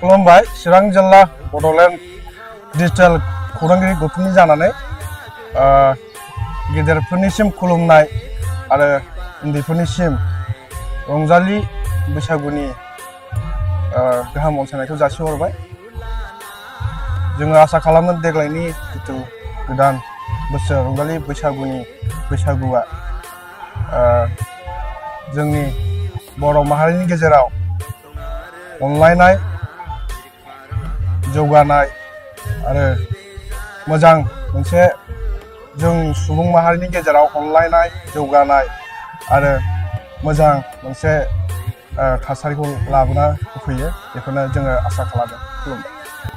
खुलुमबाय चिरां जिल्ला बड'लेण्ड डिजिटेल खौरांगिरि गौथुमनि जानानै गेदेरफोरनिसिम खुलुमनाय आरो उन्दैफोरनिसिम रंजालि बैसागुनि गाहाम अनसायनायखौ जासिहरबाय। जोङो आसा खालामो देग्लायनि जिथु गोदान बोसोर रंजालि बैसागुआ जोंनि बर' माहारिनि गेजेराव अनलायनाय, जौगानाय आरो मोजां मोनसे जोंनि सुबुं माहारिनि गेजेराव अनलायनाय, जौगानाय आरो मोजां मोनसे थासारिखौ लाबोना होफैयो, बेखौनो जोङो आसा खालामो।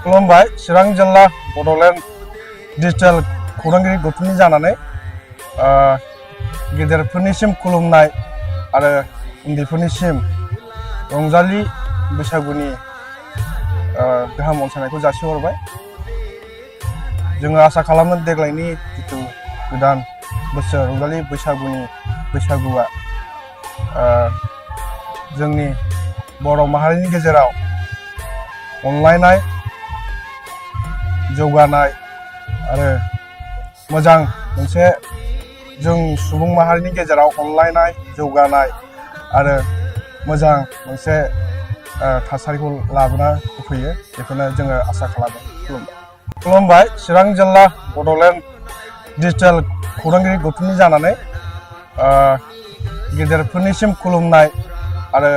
खुलुमबाय चिरां जिल्ला बड'लेण्ड डिजिटेल खौरांगिरि गौथुमनि जानानै गेदेरफोरनिसिम खुलुमनाय आरो उन्दैफोरनिसिम रंजालि बैसागुनि गाहाम अनसायनायखौ जासिहरबाय। जोङो आसा खालामो देग्लायनि जिथु गोदान बोसोर रंजालि बैसागुआ जोंनि बर' माहारिनि गेजेराव अनलायनाय, जौगानाय आरो मोजां मोनसे जोंनि सुबुं माहारिनि गेजेराव अनलायनाय, जौगानाय आरो मोजां मोनसे थासारिखौ लाबोना होफैयो, बेखौनो जोङो आसा खालामो। खुलुमबाय चिरां जिल्ला बड'लेण्ड डिजिटेल खौरांगिरि गौथुमनि जानानै गेदेरफोरनिसिम खुलुमनाय आरो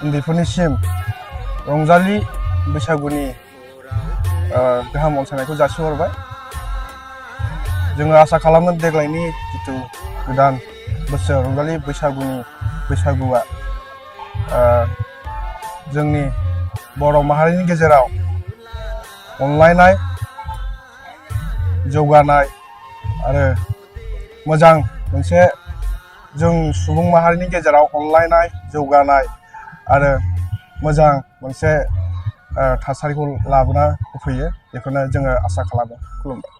उन्दैफोरनिसिम रंजालि बैसागुनि गाहाम अनसायनायखौ जासिहरबाय। जोङो आसा खालामो देग्लायनि जिथु गोदान बोसोर रंजालि बैसागुआ जोंनि बर' माहारिनि गेजेराव अनलायनाय, जौगानाय आरो मोजां मोनसे जोंनि सुबुं माहारिनि गेजेराव अनलायनाय, जौगानाय आरो मोजां मोनसे थासारिखौ लाबोना होफैयो, बेखौनो जोङो आसा खालामो। खुलुमबाय।